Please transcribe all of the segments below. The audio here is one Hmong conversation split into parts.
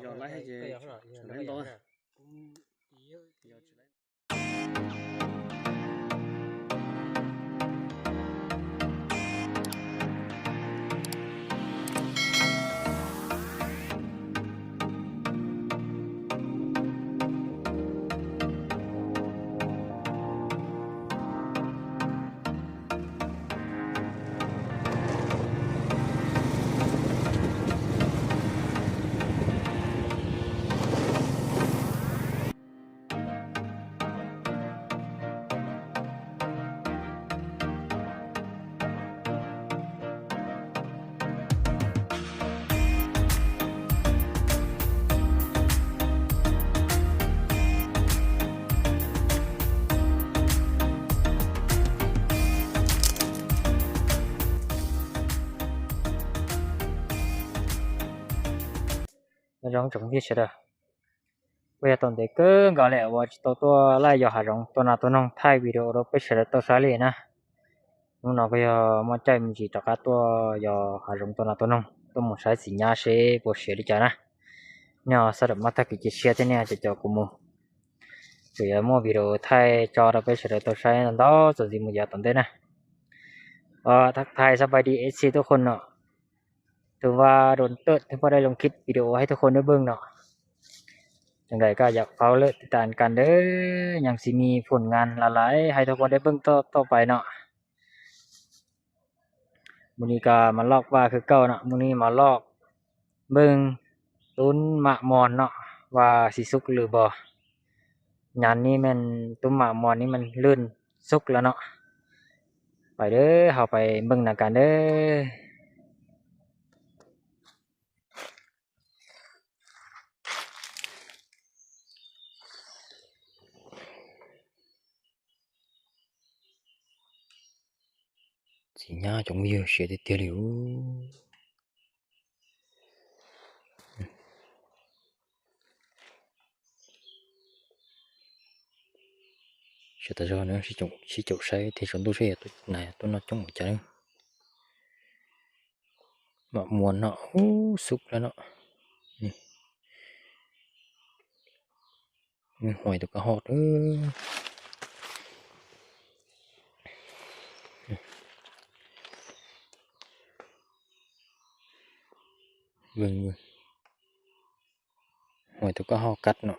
Lawv hais tias tseem lawv ntau na. Nyob zoo tsoom phooj ywg sawv daws, kuj yog tau ntev kawg nkaus li uas tsis tau tuaj laij yos hav zoov tua nas tua noog thaij video rau peb sawv daws tau saib li na. Hnub no kuj yog muaj caij me ntsis rov qab tuaj yos hav zoov tua nas tua noog, tuaj mus saib txiv nyab seb puas siav li cas na. Nej ho sawv daws mloog tag kis cia siab thiab nej ho caum caum kuv mus. Tsuas yog muaj video thaij tso rau peb sawv daws tau saib ntau ntau txuas ntxiv mus yav tom ntej na. Thaj thais xab pais di ej xi tuj qhoo no, tus vaj dua tuj thwb paj dai loo khib video hais tuj qhoo dawb npeej no. Tseem nkaim koj yam qhov lawm tiv tas kas dawb, nyam xis mis phoom nkas las lais hais tuj qhoo dawb npeej toj pais no. Mus ni kas mas loj vaj khwv kauj no, mus ni mas loj npeej tub mam mos no, vaj xis xub lwm npog. Nyam ni meej tub mam mos ni meej lwj xub lawm no. Pais dawb, ho pais npeej nas kas dawb. Txiv nyab cov ywg siav tiag tiag li. Sawv tas zog na, sib caum saib thiab tsaus ntuj seb yog tuaj noj coob ua cas. Mam muas no, ub xub lawm no. Huais tus kab ho. Huais tus kab ho kab no.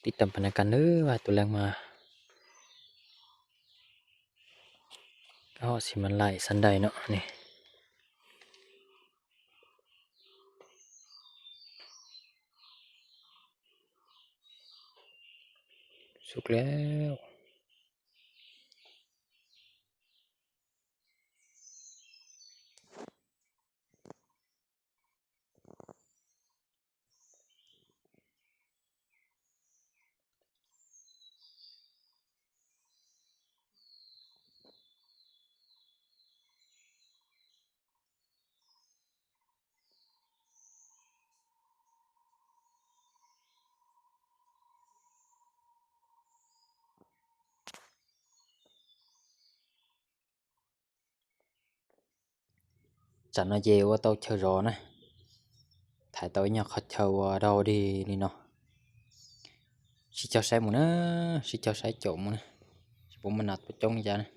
Tib tag pas nas kas nawb, vaj tus leej mas. Kab ho xis mas laim xav ntais no ne. Xub lawm. Tsam no ces ua tau chaw zov na, thaiv tau ib nyuag qhov chaw ua dog dig li no. Sib cog saib mus na, sib cog saib caum mus na, seb puas muaj nas tuaj coob li cas na.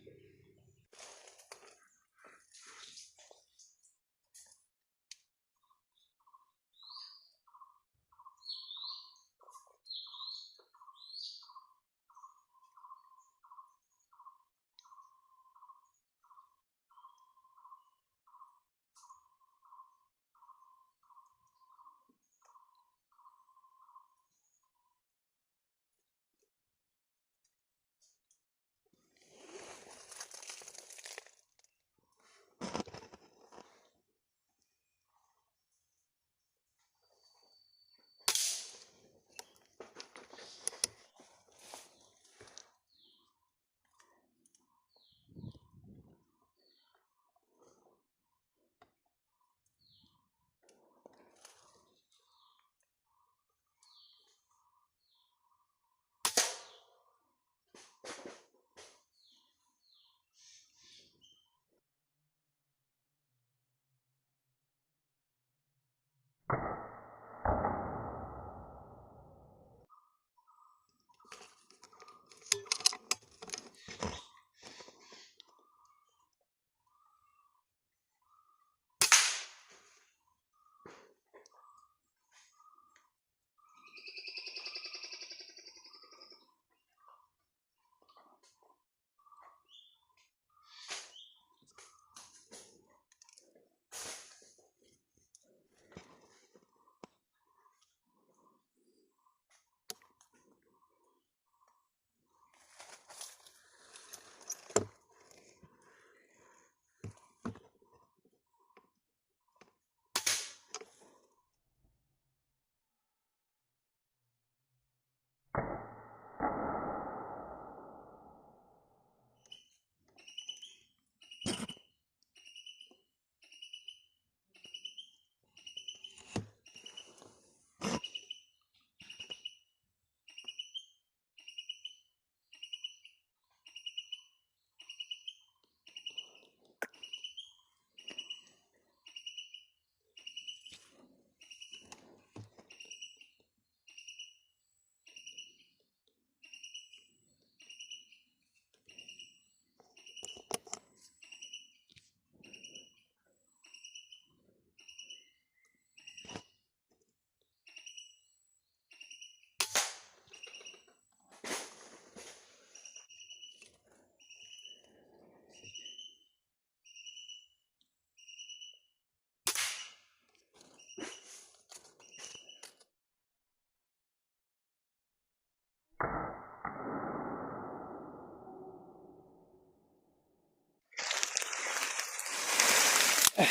Txheeb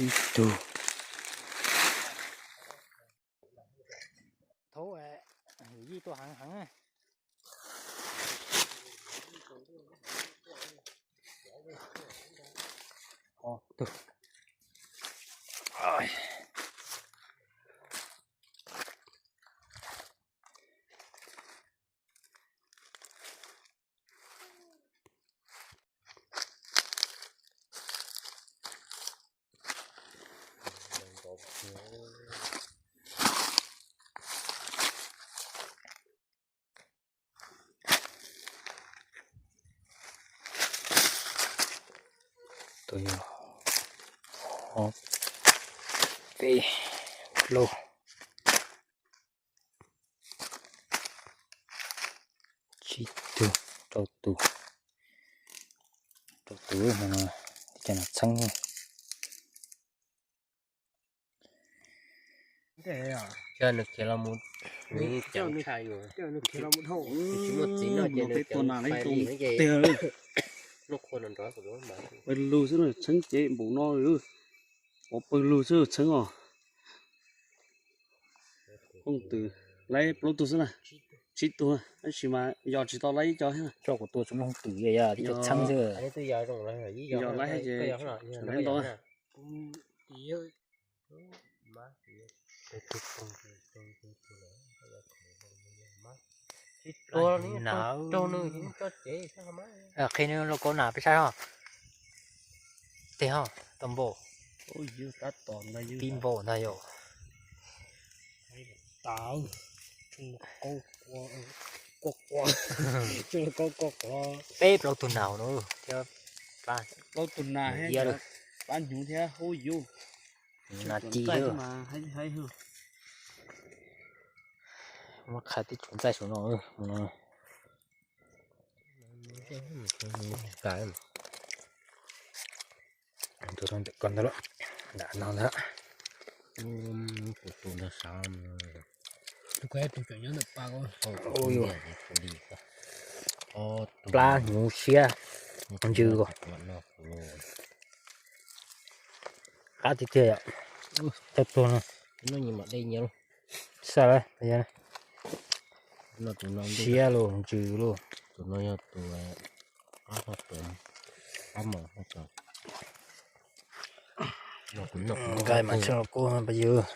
ib tug. Thaub yim tuaj heev heev. Tus yog ob peb plaub tsib tug rau tus, rau tus no, cas no txheeb. Nws khiav los mus, nws ceev tshaj yus, nws tsis muaj txiv noj ces nws ceev fais li ces lub qhua no nrov kuv lub mas. Pawg lug xwb na, txheeb cev npaum no, pov pawg lug xwb txheeb os. Hooj twm laib plaub tug xwb na, tsib tug, tab sis mas yos tsis tau laib ib co thiab. Tso kuv tua tsis muaj hooj twm, yog tib co txheeb xwb. Yos laib ces laib ntau. Qhia nws los kav nam peb saib ho. Tej ho tau npaum, pib npaum ntag yom. Peb plaub tug nas no thiab, plaub tug nas, plab hnyuv thiab hub yus. Nas ci mas muab qha tib tsuv ntxaij saum no, mus no. Tus rau ntawm ko ntag, nram no ntag. Kuv tus ntag sav. Plab hnyuv siab ntsws ko. Qab tiag tiag yom. Tawg pluag no. Xav siab los ntsws lauj. Tus no yog tus qab mos, nqaij mas tseem los kub pab yus.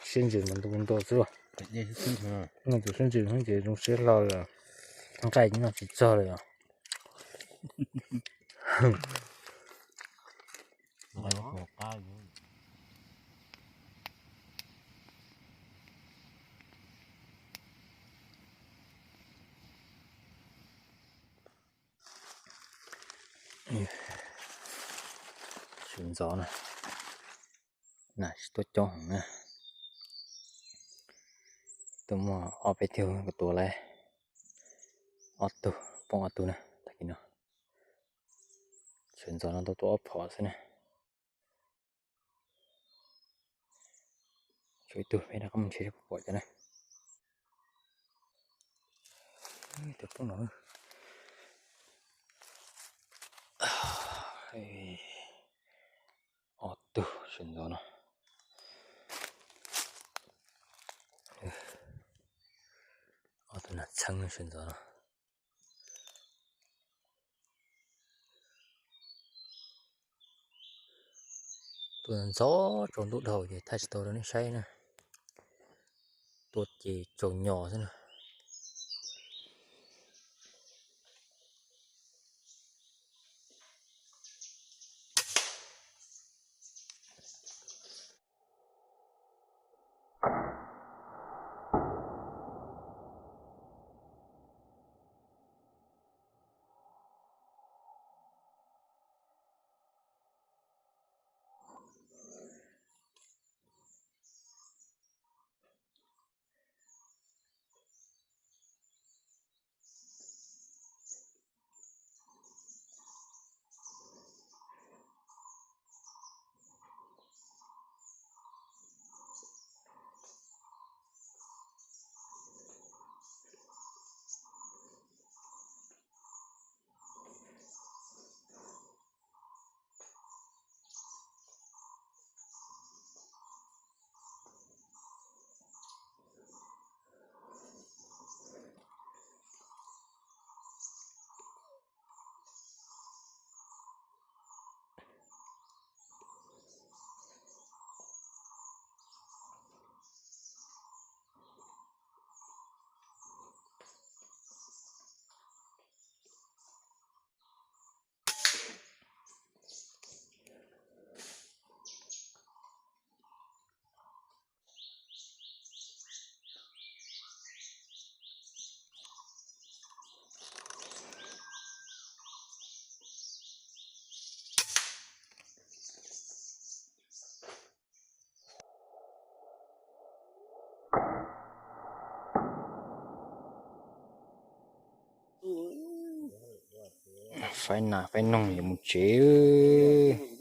Siab ntsws mas ntu ntu xwb. Noj tus siab ntsws ces zoo siab hlo lawm, nqaij noj tsis txog lawm os. Sawv ntxov na, nas tsis tuaj coob heev na. Tuaj muaj ob peb tug kuv tua lawm, ob tug poob ob tug na tag kis no. Sawv ntxov no tau tua ob phom xwb na. Tshuav ib tug peb rov qab mus nrhiav seb puas pom cov na. Tus poob no. Ob tug sawv ntxov no. Ob tug nas txheeb sawv ntxov no. Tua ntxov tsaus ntuj dhau ces thaij tsis tau rau nej saib na. Tua ces tsaus nyos xwb na. Faib nas faib noog yuav mus tsev.